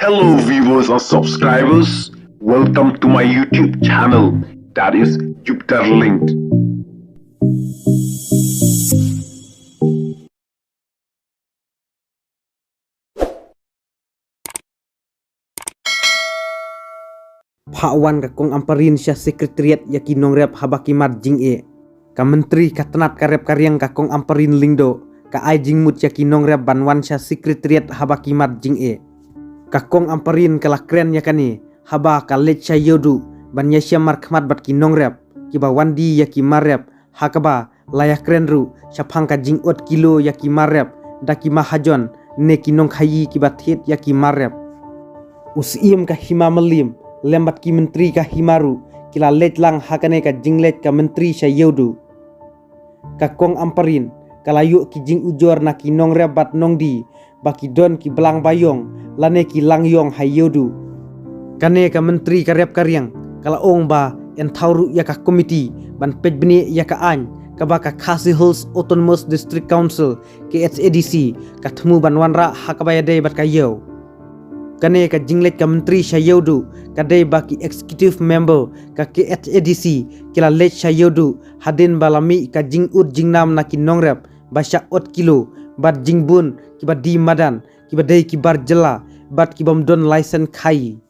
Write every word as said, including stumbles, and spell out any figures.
Hello viewers and subscribers, welcome to my YouTube channel, that is Jupiter Linked. Phah wan ka Kong Ampareen sha Secretariat ïa ki nongrep haba ki mad jingeh. Ka Myntri ka tnat ka rep ka riang ka Kong Ampareen Lyngdoh ka ai jingmut ïa ki nongrep ban wan sha Secretariat haba ki mad jingeh. Ka Kong Ampareen ka la kren ïa kane haba ka leit sha Ïewduh ban ïashem markhmat bad ki nongrep kiba wan die ïa ki mar rep, ha kaba la ïakren ruh shaphang ka jingot kilo ïa ki mar rep da ki mahajon ne ki nongkhaïi kiba thied ïa ki mar rep. U Syiem ka Hima Mylliem lem bad ki Myntri ka Hima ruh ki la leit lang ha kane ka jingleit ka Myntri sha Ïewduh. Ka Kong Ampareen ka la ïoh ki jingujor na ki nongrep bad nongdie ba ki don ki blang baïong lane ki lang ïong ha Ïewduh. Kane ka Myntri ka rep ka riang ka la ong ba yn thaw ruh ïa ka komiti ban peit bniah ïa ka aiñ kaba ka Khasi Hills Autonomous District Council, K H A D C, ka thmu ban wanrah ha kaba ïadei bad ka ïew. Kane ka jingleit ka Myntri sha Ïewduh ka dei ba ki executive member ka K H A D C ki la leit sha Ïewduh hadien ba la mih ka jingud jingnam na ki nongrep ba shah ot kilo bad jingbun kiba die madan, kiba dei ki bar jylla bad kibym don laisen khaïi.